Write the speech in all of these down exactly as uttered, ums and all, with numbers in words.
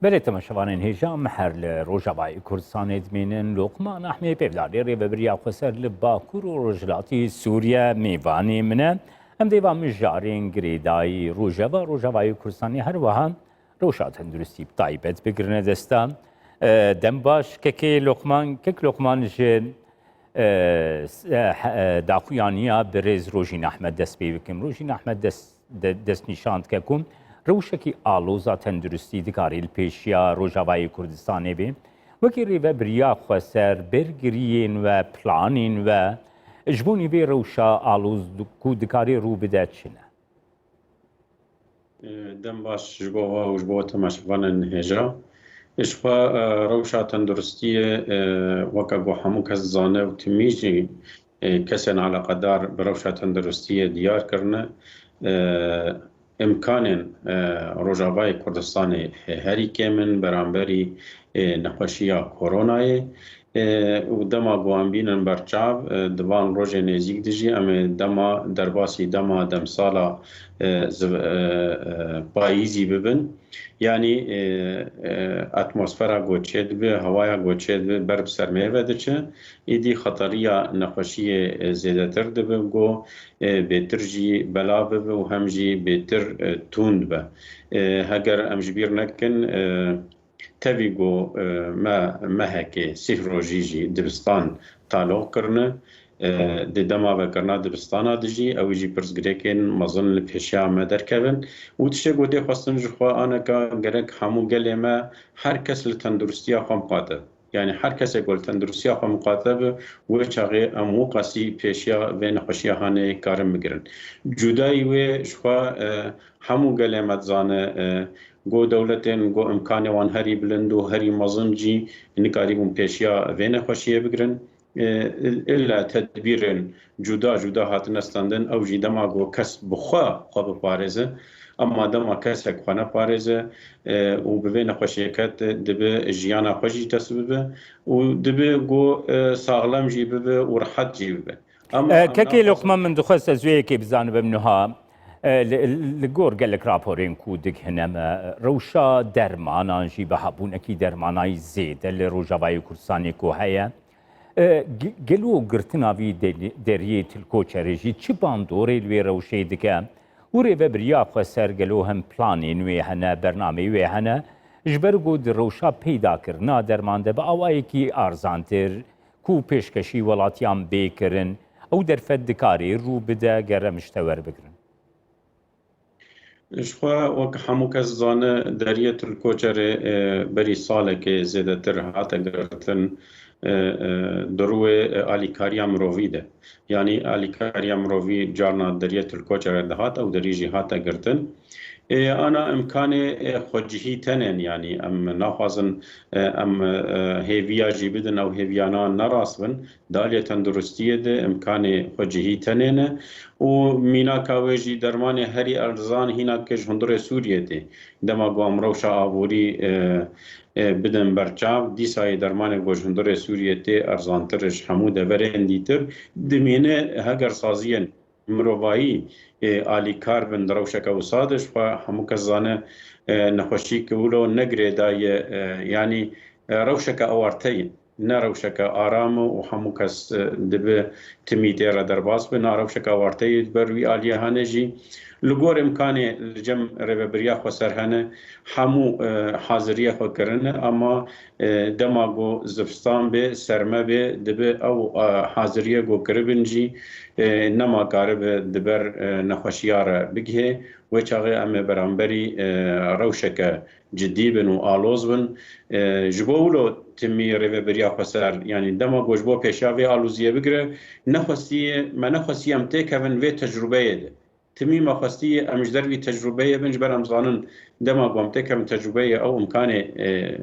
Belê temaşevanên hêja, me her li Rojavayê Kurdistanê dimînin. Loqman Ehmê, pêvdarê rêvebiriya xweser li Bakur û Rojhilatî Sûriye, mêvanê min e. Em dê va mijarên girêdayî rojeva Rojavayê Kurdistanê, her wiha rewşa tenduristî bi taybet bigirine desta. E, dem baş, kekê Loqman, kek Loqman, ji, e, s-, e, he-, e, daxuyaniya birêz Rojîn Ehmed dest pê bikim. Rojîn Ehmed dest, de, destnîşan dike ku rewşekî aloza tenduristî dikarê li pêşiya Rojavayê Kurdistanê bê. Wekî rêvebiriya xweser, bergiriyên we, planên we ji bo nîvê rewşa aloz di-, ku dikarê rû bide çi ne? E, dem baş ji bo we û ji bo temaşevanên hêja. Ji xwe, e, rewşa tenduristiyê, e, weke ku hemû kes dizane û timî jî, e, kesên eleqedar bi rewşa tenduristiyê diyar kirine, e, imkanên, e, Rojavayê Kurdistanê herî kêm in beramberî, e, nexweşiya koronayê. E, û dema ku em bînin berçav, e, di van rojên nêzîk de jî em ê dema derbasî dema demsala, e, ziv-, e, e, payîzî bibin. Yanî, e, e, atmosfera ku çêdibe, hewaya ku çêdibe ber bi ser mêve diçe. Îdî xeteriya nexweşiyê, e, zêdetir dibe ku, e, bêtir jî belav bibe û hem jî bêtir, e, tund be. E, heger em ji bîr nekin, e, tevî ku, e, me mehekê sîh rojî jî dibistan taloq kirine, e, di dema vekirina dibistana de jî ew jî pirsgirêkên mezin li pêşiya me derkevin. Û tiştê ku tê xwestin ji xwe aneka gerek hemû gelê me her kes li tenduristiya xwe miqate. Yanî her kesek ku li tenduristiya xwe miqate be, wê çaxê em wê qasî pêşiya vê nexweşiya hanê karin bigirin. Cudayî wê ji xwe, e, hemû gelê me dizane, e, ku dewletên ku imkanê wan herî bilind û herî mezin jî nikarîbûn pêşiya vê nexweşiyê bigirin. E, illa tedbîrên cuda cuda hatine standin, ew jî dema ku kes bi xwe xwe biparêze, ema dema kesek xwe neparêze, e, û bi vê nexweşiyê ket, dibe jiyana xwe jî dest bibe û dibe ku, e, saxlem jî bibe û rehet jî bibe. Ama E, em kekê naxwazin Loqman, min dixwest ez wê yekê bizanibim niha. E, li, li gor gelek raporên ku dighine me, rewşa dermanan jî, bihabûnekî dermanayî zêde li Rojavayê Kurdistanê ku heye. E, ge-, gelo girtina vî de-, deriyê Tilkoçerê jî çi bandorê li wê rewşê dike? Û rêvebiriya xweser gelo hem planên wê hene, bernameyê wê hene, ji ber ku di rewşa peydakirina derman de bi awayekî arzantir, ku pêşkêşî welatiyan bê kirin, ew derfet dikarê rû bide ger em ji te werbigirin? Ji xwe, wek hemû kes dizane, deriyê Tilkoçerê, e, berî salekê zêdetir hate girtin, e, e, di rûyê, e, alîkariya mirovî de. Yanî alîkariya mirovî carna deriyê Tilkoçerê dihat, ew derî jî hate girtin. Ê, ana imkanê, e, xwecihî tenên, yanî em naxwazin, e, em, e, hêviya jî bidin, ew hêviyana ne rast bin. Di aliyê tenduristiyê de imkanê xwecihî tenê ne û mînaka wê jî dermanê herî erzan hîna ke ji hundirê Sûriyê tê. Dema ku em rewşa aborî, e, e, bidin berçav, dîsa yê dermanê ku ji hundirê Sûriyê tê erzantir ji hemû deverên dîtir dimîne. Heger saziyên mirovayî, e, alîkar bin di rewşeke wisa de, ji xwe hemû kes zane, e, nexweşî ki wilo ne girêdayî ye, e, yanî, e, rewşeke awarte ye, ne rewşeke aram e û hemû kes, e, dibe timî tê re derbas be. Na rewşeke awarte ye, di ber wî aliyê hane jî li gor imkanê li cem rêvebiriya xweser hene, hemû, e, haziriye xwe kirine, ama, e, dema ku zivistan bê, serme bê, dibe ew, e, haziriye ku kiribin jî, e, nema karibe di ber, e, nexweşiya re bigihê. Wê çaxê em ê beramberî, e, rewşeke cidî bin û aloz bin. E, ji bo wilo timî rêvebiriya xweser, yanî dema ku ji bo pêşiya vê aloziyê bigire, nexwestiye, me nexwestiye em têkevin vê tecrûbeyê de. Timî me xwestiye em ji dervî tecrûbeyê bin, ji ber em zanin dema ku em têkevin tecrûbeyê, ew imkanê, e,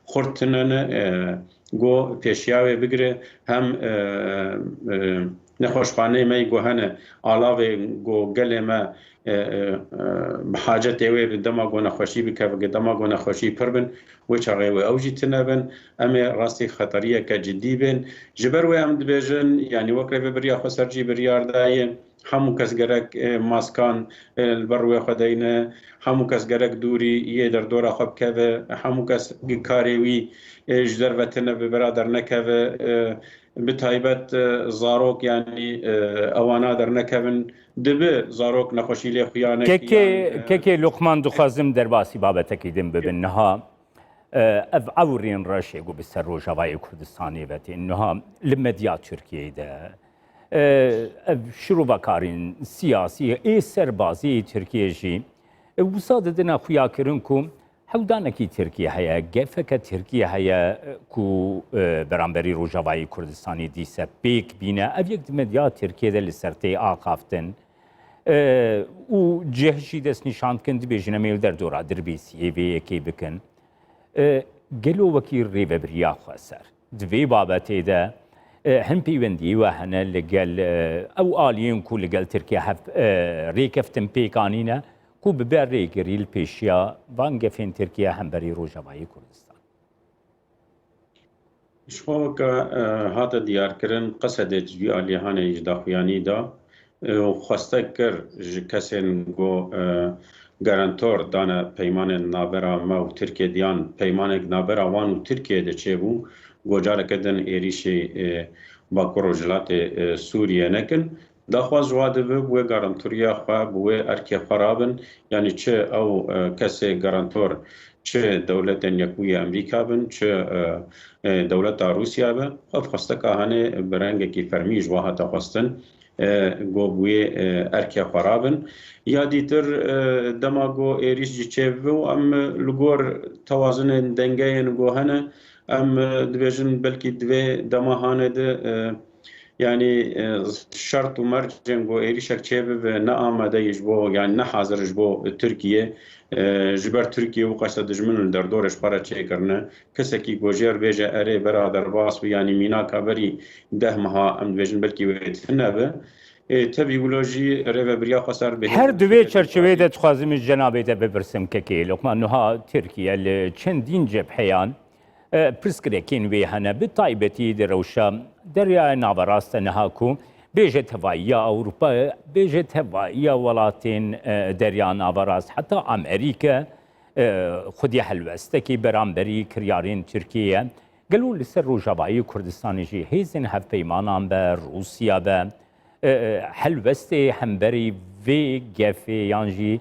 xurt tune ne, e, ku pêşiya wê bigire, hem, e, e, nexweşxaneyê me yî ku hene, alavê ku gelê me, e, e, e, bi hacetê wê bi dema ku nexweşî bikeve, dema ku nexweşî pir bin, wê çaxê wê ew jî tune bin. Em ê rastî xeteriyeke cidî bên. Ji ber wê em dibêjin, yanî wek rêvebiriya xweser jî biryar daye, Hemû kes gerek, e, maskan, e, li ber rûyê xwe deyne, hemû kes gerek dûrî yê derdora xwe bikeve, hemû kes karê wî, e, ji derve tune bi bera dernekeve, e, bi taybet, e, zarok, yanî, e, ewana dernekevin, dibi zarok nexweşî lê xuya nekin, Kekê, yan, e, kekê Luqman, dixwazim derbasî babetekî din bibin. Niha, e, ev ewrên reşê ku bi ser Rojavayê Kurdistanê ve tên. Niha li medya Tirkiyeyê de, e, ev şirovekarên siyasî ê serbazî yê Tirkiyê jî, e, wisa didine xuyakirin ku hewdanekî Tirkiyê heye, gefeke Tirkiyê heye, e, ku, e, beramberî Rojavayê Kurdistanê dîse pêk bîne. Ev yek di medya Tirkiyê de li ser tê axaftin. E, û cih jî destnîşan dikin, dibêjin em ê li derdora Dirbêsiyê vê yekê bikin. E, gelo wekî rêvebiriya xweser di vê babetê de, e, hin peywendiyê we hene li gel, e, ew aliyên ku li gel Tirkiye hev, e, rêkeftin pêk anîne, ku bibe rêgirî li pêşiya van gefên Tirkiye hemberî Rojavayê Kurdistan? Ji xwe weke, e, hate diyarkirin, Qesedê ji vî aliyê hane ji daxuyanî da, e, û xwestek kir ji kesên ku, e, garantor dane peymanên navbera me û Tirkiyê diyan peymanek navbera wan û Tirkiyê de çêbû, ku careke din êrîşê, e, Bakur Rojhilatê, e, Sûriyê nekin. Daxwaz ji wa dibe bi wê garantoriya xwe, bi wê erkê xwe rabin, yanî çi ew, e, kesê garantor, çi dewletên Yekbûyî Amerîka bin, çi, e, e, dewleta Rûsya be, ev xwesteka hene bi rengekî fermî ji wa hate xwestin, e, ku bi wê, e, erkê xwe rabin. Ya dîtir, e, dema ku êrîş jî çêbibe û em li gor tewazinên dengeyên ku hene, em, e, dibêjin belkî di vê dema hane de, e, Yanî, e, şert û mercên ku êrîşek çêbibe ne amade ye ji bo, yanî ne hazir ji bo Tirkiye, e, ji ber Tirkiye û qeşta dijmin li derdorê ji xwe re çêkirine. Kesekî ku jêr bêje erê bera derbas be, yanî mînaka berî deh meha em dibêjin belkî wê tune be. E, tevî wilo jî rêvebiriya xweser bi Her hêzên di vê Tirkiyê çerçeveyê de dixwazim ji cenabê te bipirsim kekê Lokman. Niha Tirkiye li çendîn cebheyan e, pirsgirêkên wê hene, bi taybetî di rewşa Deryaya Naverast de niha ku bêje tevahiya Ewropa, bêje tevahiya welatên, e, Derya Naverast, heta Amerîke, e, xwedî helwestekî beramberî kiryarên Tirkiyê ye. Gelo li ser Rojavayê Kurdistanê jî hêzên hevpeymanan be, Rûsya be, e, e, helwestê hemberî vê gefê yan jî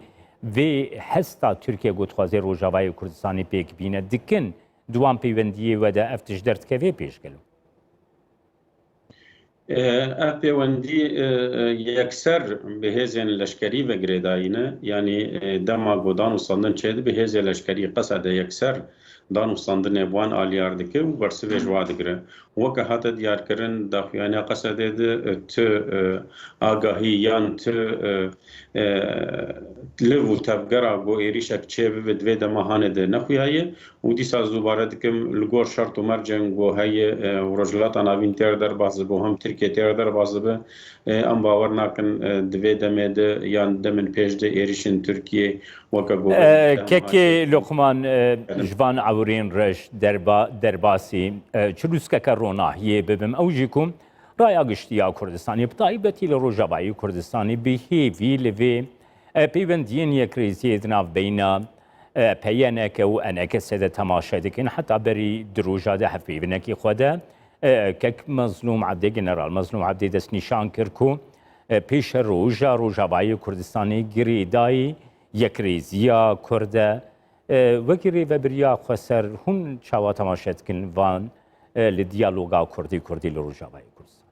vê hesta Tirkiye ku dixwaze Rojavayê Kurdistanê pêk bîne dikin? Di wan peywendiyê we de ev tişt derdikeve pêş gelo? E, ev peywendî, e, e, yekser bi hêzên leşkerî ve girêdayî ne. Yanî, e, dema ku danûstandin çêdibe, hêzê leşkerî Qesede yekser danûstandinê bi wan aliyar dike û bersivê ji wa digire. Weke hate diyarkirin, daxuyaniya Qesedê de, e, tu, e, agahî yan tu, e, e, liv û tevgera ku êrîşek çêbibe di vê dema hanê de nexuyaye û dîsa ez dubare dikim, li gor şert û mercên ku heye, e, û Rojhilata Navîn têr derbas dibe û hem Tirkiye têr derbas dibe, e, em bawer nakin, e, di vê demê de yan demên pêş de êrîşên Tirkiye weke ku E, kekê Luqman, e, ji van ewrên reş derba-, derbasî, e, çi lûskeke ronahiyê bibim, ew jî ku raya giştî ya Kurdistanê, bi taybetî li Rojavayê Kurdistanê, bi hêvî li vê, e, peywendiyên yekrêziyê di navbeyna, e, P Y N K û E N K S de temaşe dikin. Heta berî du roja de hevpeyvinekî xwe de, e, kek Mezlûm Ebdê, General Mezlûm Ebdê destnîşan kir ku, e, pêşeroja Rojavayê Kurdistanê girêdayî yekrêziya Kurd e. E, wekî rêvebiriya xweser hûn çawa temaşe dikin van, e, li diyaloga Kurdî Kurdî li Rojavayê Kurdistan?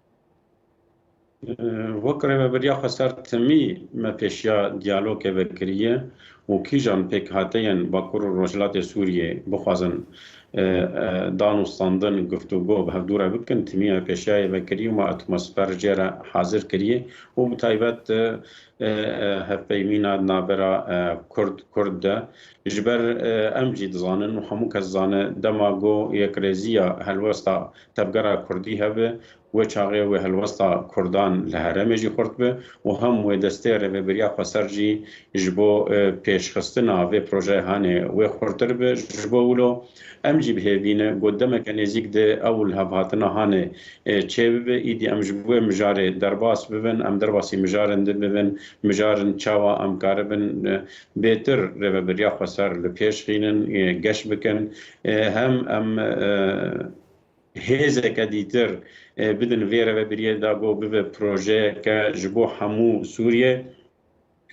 E, wek rêvebiriya xweser timî me pêşiya diyalogê vekiriye û kîjan pêkhateyên Bakur û Rojhilatê Sûriyê bixwazin, e, e, danûstandin, guftûgo bi hevdû re bikin, timî me pêşiyayê vekiriye û me atmosfer jê re hazir kiriye û bi taybet, e, e, e, hevpeymîna di navbera, e, Kurd, Kurd de. Ji ber, e, em jî dizanin û hemû kes dizane dema ku yekrêziya helwesta tevgera Kurdî hebe, wê çaxê wê helwesta Kurdan li herêmê jî xurt be û hem wê destê rêvebiriya xweser jî ji bo, e, pêşxistina vê projeyê hanê wê xurtir be. Ji bo wilo em jî bi hêvî ne ku demeke nêzîk de ew lihevhatina hanê, e, çêbibe. Îdî em ji bo wê mijarê derbas bibin, em derbasî mijarin din bibin, mijarin çawa em karibin, e, bêtir rêvebiriya xweser li pêş xînin, e, geş bikin. E, hem em, e, hêzeke dîtir, e, bidin vê rêvebiriyê de ku bibe projeyeke ji bo hemû Sûriyê.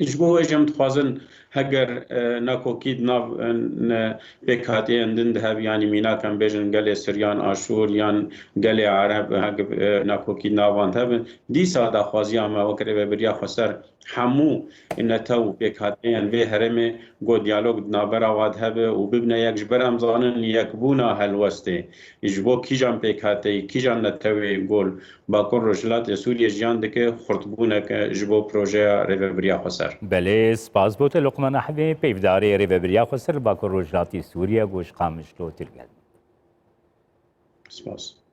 Ji bo wê jî em dixwazin heger, e, nakokî di nav, e, ne pêkhateyên din de hebe, yanî mînak em bêjin gelê Siryan, Aşûr yan gelê Ereb, heke, e, nakokî di navan de hebe, dîsa daxwaziya me wek rêvebiriya xweser hemû netew û pêkhateyên vê herêmê ku diyalog di navbera wan de hebe û bibine yek, ji ber em zanin yekbûna helwestê ji bo kîjan pêkhateyî, kîjan netewê ku li Bakur Rojhilatê Sûriyê jiyan dike, xurtbûneke ji bo projeya Rêvebiriya Xweser. Belê, spas bo te Luqman Ehmê, peyvdarê Rêvebiriya Xweser li Bakur Rojhilatê Sûriyê ku ji Qamişlo tê li gel. Spas.